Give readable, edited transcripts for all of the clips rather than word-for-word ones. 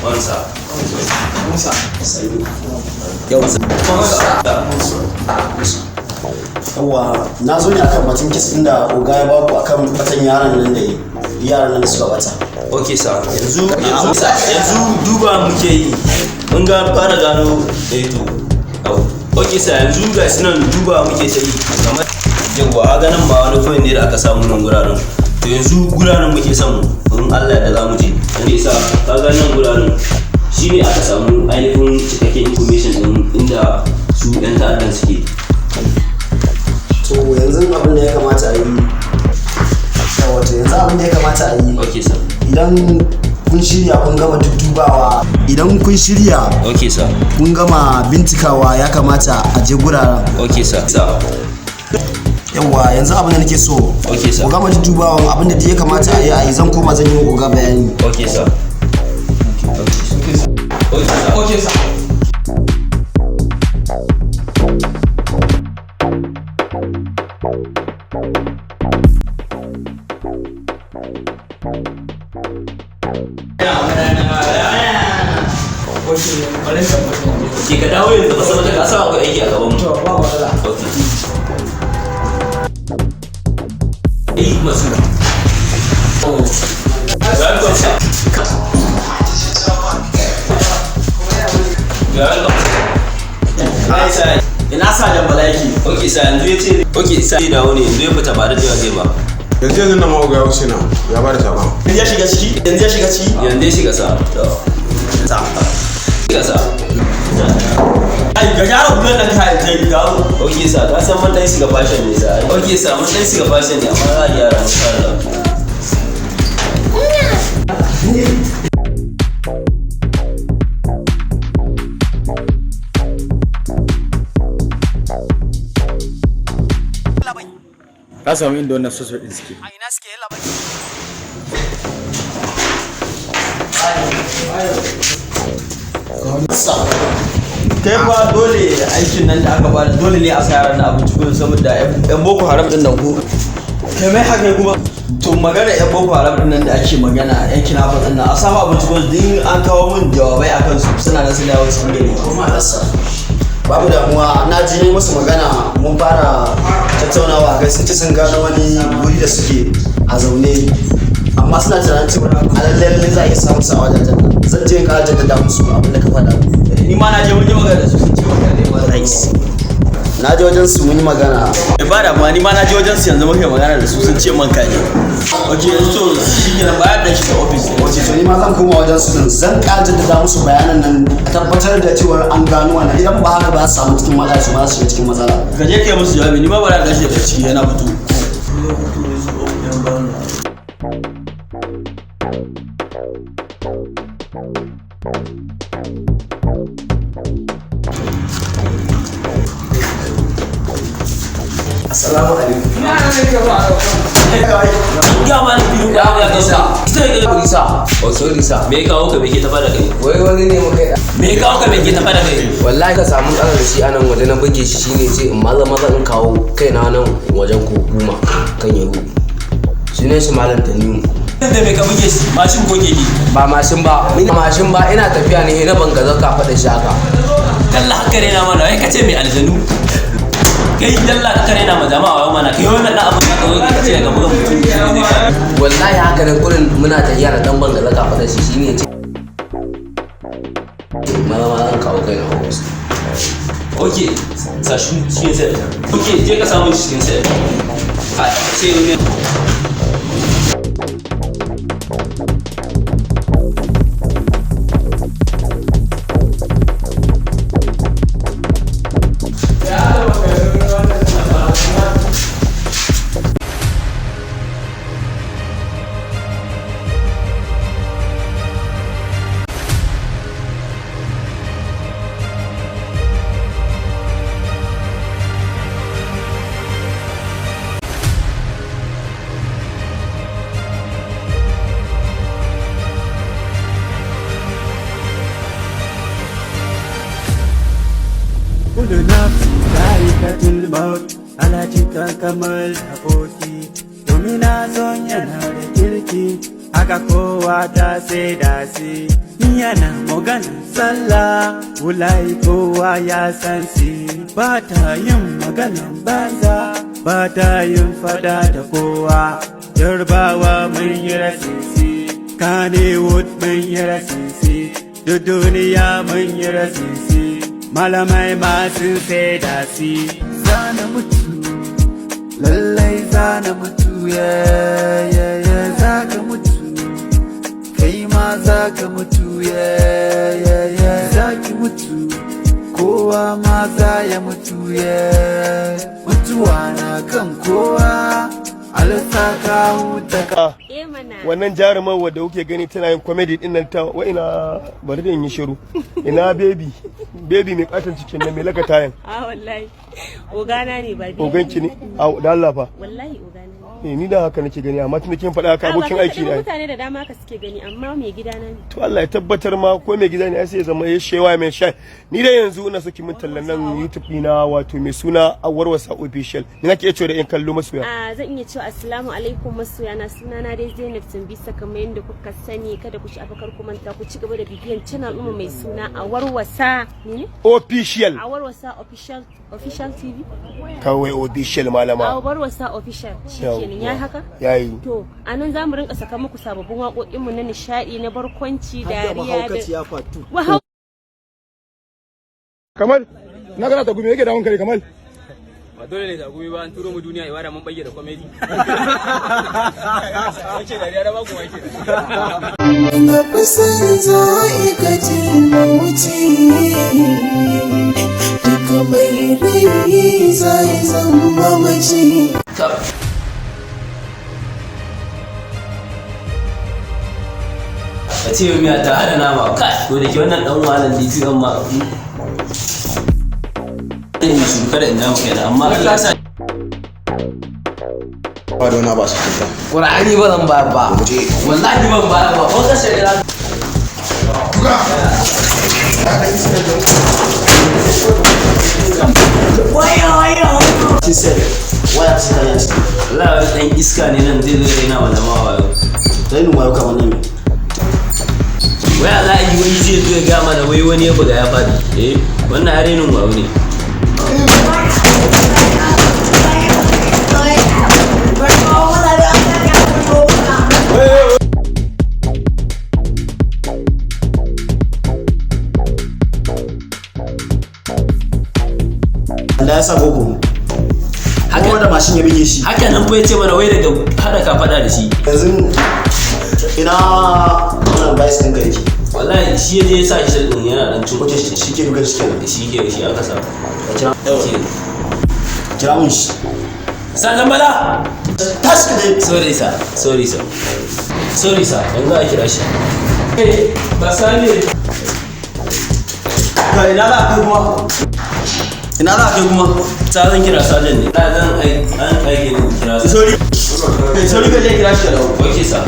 Wansa. Musa. Yau. Yawwa, na zo ne akan batun case ɗin da oga ya baku akan batan yaran nan da yi, yaran nan da suka bata. Ok sa, yanzu yanzu yanzu duba muke yi. Mun ga fara gano eh to. Au. Ok sa, yanzu ga su nan duba muke ta yi. Kamar yawwa, ga nan ma wani point ne da aka samu nan guraren. To yanzu guraren muke son in Allah da za mu je. Yanzu sa ka ga nan guraren shine aka samu ainihin cikakken information din inda su 'yan ta'addan suke. To yanzu abin da ya kamata a yi, yawwa, to yanzu abin da ya kamata a yi, Ok sa. idan kun shirya kun gama duddubawa, idan kun shirya Ok sa. kun gama bincikawa, ya kamata a je guraren. Ok sa. Sa. Yawwa, yanzu abin da nake so, Ok sa. ku gama duddubawan, abin da ya kamata a yi a yi, zan koma zan yi wa oga bayani. Ok sa. Ok sa. Okay, sir. Ke ka dawo yanzu ba saboda ka san akwai aiki a gaban mu. To, ba matsala. Ok. Eh, masu. Welcome, sir. Welcome. Hi, sir. Ina sajan Bala yake? Ok, sir, yanzu ya ce, ok, sir, zai dawo ne, yanzu ya fita ba da daɗewa zai ba. Yanzu yanzu na ma'oga ya wuce na ya bada sakon. Yanzu ya shiga ciki? Yanzu ya shiga ciki? Yanzu ya shiga, sa. Sa. Shiga, sa. Ai, ga gyara hular nan ka kai kawo. Ok, sir, ka san mun ɗan shiga fashion ne, sir. Ok, sir, mun ɗan shiga fashion ne, amma za a gyara, insha Allah. Ka samu inda wannan sosai din suke. A ina suke, yalla bai? Kai fa dole aikin nan da aka bada dole ne a sa yaran na abinci kullum saboda yan Boko Haram din nan ko. Kai mai haka kuma to magana yan Boko Haram din nan da ake magana yan kidnappers din nan a samu abinci kullum din an kawo min jawabai akan su suna nan suna yawo cikin gari. Babu damuwa, na ji ne musu magana, mun fara tattaunawa kai, sun ce sun gano wani wuri da suke a zaune, amma suna tunanin cewa a lallai lallai za a iya samun su a wajajen nan. Zan je in ƙara jaddada musu abin da ka faɗa. Ni ma na je mun yi magana da su sun ce magana ne ba. Na je wajen su mun yi magana. Ba da ni ma na je wajen su yanzu muke magana da su sun ce man kaje. Ok, yanzu to shikenan bayar da shi da office. Wace to ni ma zan koma wajen su din, zan ƙara jaddada musu bayanan nan, a tabbatar da cewar an gano wannan. Idan ba haka ba za su samu cikin matsala, su ma za su shiga cikin matsala. Ka je kai musu jawabi, ni ma bara da shi daga ciki yana fito. Assalamu alaikum. Ya ma ni biyu ya ga sa. Sorry oh sorry sir. Me ya kawo ka, me ke tafa da kai? Wai wani ne muka yi. Me ya kawo ka, me ke tafa da kai? Wallahi ka samu tsara da shi a nan waje na buge shi shine ce in maza maza in kawo kaina nan wajen ko hukuma kan ya rubu. Sunan shi Malam Tanimu. Da me ka buge shi? Mashin ko keke? Ba mashin ba, ina mashin ba ina tafiya ne na bangaza ka faɗa shi haka. Dalla haka rena mana, wai kace mai aljanu. Kai dalla ka rena ma jama'a wai mana kai wannan dan abun da ka zo ka ce ga bugan mutum shi ne zai ka. Wallahi haka nan kurin muna tafiya na dan bangaza ka faɗa shi shine ce maza maza in kawo kaina ofis. Ok, sa shi cikin sel. Ok, je ka samu shi cikin sel. A ce ne. Kullu nafsin za'iqatul maut. Ana cika kamar aboki domin na son yana da kirki. Haka kowa ta sai da si. Yana magana sallah, wulai kowa ya san si. Ba ta yin magana banza, ba ta yin fada da kowa. Yarbawa mun yi rasisi, Kannywood mun yi rasisi, duk duniya mun yi rasisi. Malamai masu sai da si. Zana mutu, lallai zana mutu, yeah, za ka mutu. Kai ma za ka mutu, yeah, za ki mutu. Kowa ma za ya mutu, yeah. Mutuwa na kan kowa, alsa ka huta ka. Eh mana. Wannan jarumar wadda kuke gani tana yin comedy din nan ta wa, ina bari da in yi shiru. Ina baby, baby mai katon cikin nan, mai laka tayan? Ah, wallahi. Ogana ne ba. Oganki ne? A da Allah fa? Wallahi ogana ne. Eh, ni da haka nake gani, amma tunda kin faɗa haka, abokin aiki ne. Mutane da dama haka suke gani, amma mai gidana ne. To, Allah ya tabbatar ma ko mai gida ne, ai sai ya zama ya shewa mai sha. Ni dai yanzu ina so ki mun tallan nan YouTube dina, wato mai suna Awarwasa Official. Ni nake iya cewa da yan kallo, masoya? A zan iya cewa assalamu alaikum masoya na, sunana dai Zainab Tumbisa kamar yadda kuka sani. Kada ku shafa, kar ku manta ku ci gaba da bibiyan channel ɗinmu mai suna Awarwasa ne. Official. Awarwasa Official, Official TV. Kawai Official, malama. Awarwasa Official, shikenan, yayi haka? Yayi. To, a nan za mu rinka saka muku sababbin waƙoƙinmu na nishaɗi, na barkwanci, dariya da Wahau. Kamal, na gana ta gumi yake dawon kare, Kamal. Ba dole ne tagumi ba, an turo mu duniya ibada, mun bayyana comedy. Wace dariya da baku wake. Na fi son za'ikacin mauti, duka mai rai zai zama mamaci. A ce miya ta hada nama kai, ko da ke wannan dan wahalan DPO ma zan yi shiru kada in damu kaina, amma Allah ya sa. Ba da wani ba su kyauta. Qur'ani ba zan bayar ba. Wallahi ban bayar ba. Ko kashe da Waya ce ta yanci. Allah, wani dan iska ne nan zai zo yana wa jama'a wayo. Rainin wayo kamar nan. Wai Allah yi, wai zai zo ya gama da wai wani ya buga ya faɗi. Eh, wannan har renin wayo ne. Allah ya sa boko. Haka da mashin ya bige shi. Haka nan fa ya ce mana wai daga hada ka faɗa da shi. Yanzu ina wannan vice ɗinka yake? Wallahi shi ya je ya sa shi din yana dan cin. Wace shi ke dukan shi kenan? Shi ke, shi aka sa. Kira kira mun shi. Sannan bala. Tashi ka dai. Sorry sir, sorry sir. Sorry sir, yanzu a kira shi. Ba sani. Ka ina za ka kuma? Ina za ka kuma? Sa zan kira sajan ne. Na zan an aike ni kira sa. Sorry. Sorry, ka je kira shi ka dawo. Okay sir.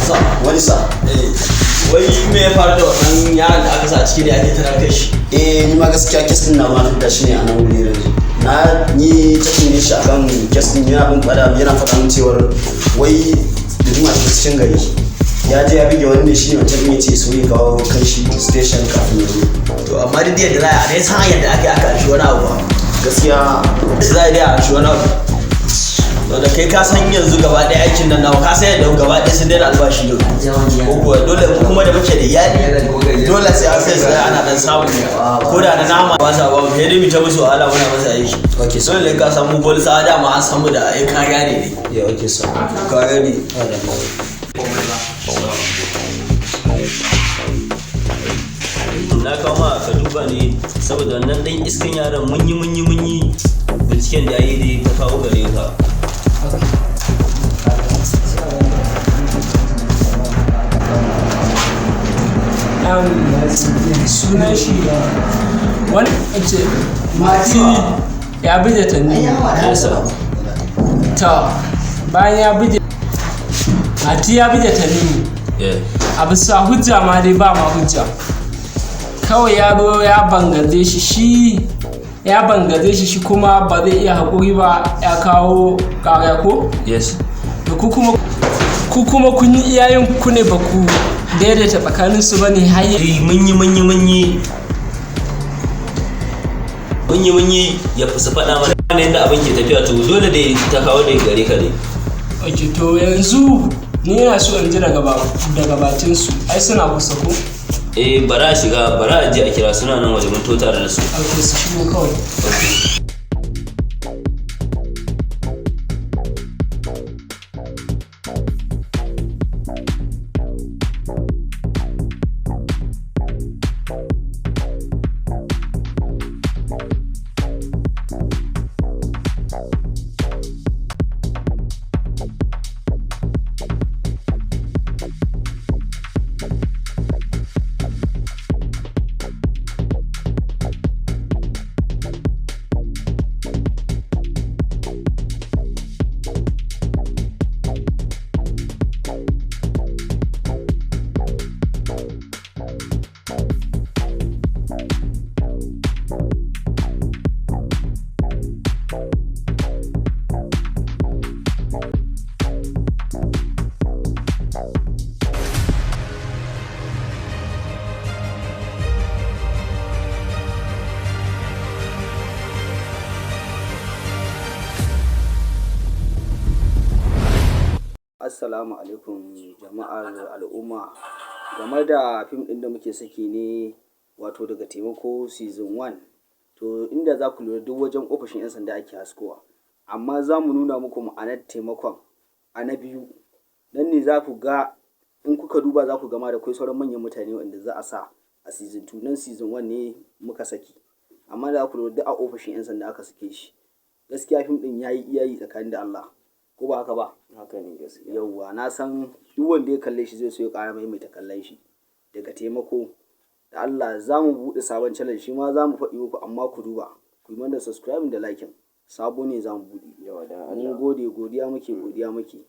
Sa. Wani sa. Eh. Wai me ya faru da wannan yaron da aka sa a ciki ne ake tana kai shi? Eh, ni ma gaskiya kes din na ma da shi ne a nan wuri yanzu. Na yi checking ne shi akan kes din, yana bin fada, yana faɗa min cewar wai da juma ta cikin gari. Ya je ya bige wani ne, shi ne wancan din ya ce so ya kawo kan shi station kafin ya zo. To, amma duk yadda za a dai san yadda aka yi aka amshi wani abu ba. Gaskiya za a dai a amshi wani abu. Wanda kai ka san yanzu gaba ɗaya aikin nan nawa, ka san yadda gaba ɗaya sun daina albashi yau. Ko kuwa dole mu kuma da muke da iyali dole sai an sai sai ana dan samu ko da na nama ba sa ba mu, sai dai mu ta musu wahala muna masa aiki. Okay sir. Dole ka samu bol tsada ma an samu da ai ka gane ne. Yeah, okay sir. Ka gane. Na kawo ma ka duba ne saboda wannan dan iskan yaron mun yi binciken da yayi da ta kawo gare ka. Sunan shi wani ce Mati ya bije ta ne. Yes sir. To, bayan ya bije Mati ya bije ta ne. Yeah. A bisa hujja ma dai ba ma hujja. Kawai ya zo ya bangaze shi, shi ya bangaze shi, shi kuma ba zai iya haƙuri ba, ya kawo ƙara ko? Yes. To, ku kuma kun yi iyayen ku ne, ba ku daidaita tsakanin su bane har Eh, mun yi ya fi su faɗa mana yadda abin ke tafiya. To dole dai ta kawo da gare ka ne. Ok, to yanzu ni ina so in ji daga bakin su. Ai suna kusa ko? Eh, bara a shiga, bara a je a kira, suna nan waje, mun to tare da su. Ok, su shigo kawai. Ok. Assalamu alaikum jama'ar al'umma. Game da fim ɗin da muke saki ne, wato Daga Taimako season 1. To inda za ku lura, duk wajen ofishin 'yan sanda ake haskowa. Amma za mu nuna muku ma'anar taimakon a na biyu. Nan ne za ku ga, in kuka duba za ku gama da kwai sauran manyan mutane wanda za a sa a season 2. Nan season 1 ne muka saki. Amma za ku lura duk a ofishin 'yan sanda aka sake shi. Gaskiya fim ɗin ya yi iyayi tsakanin da Allah. Ko ba haka ba? Haka ne gaskiya. Yauwa, na san duk wanda ya kalle shi zai so ya ƙara maimaita kallon shi. Daga Taimako. Da Allah za mu buɗe sabon channel, shi ma za mu faɗi muku, amma ku duba. Ku yi mana subscribe da liking. Sabo ne za mu buɗe. Yawa, dan Mun Allah. gode, godiya muke, godiya muke.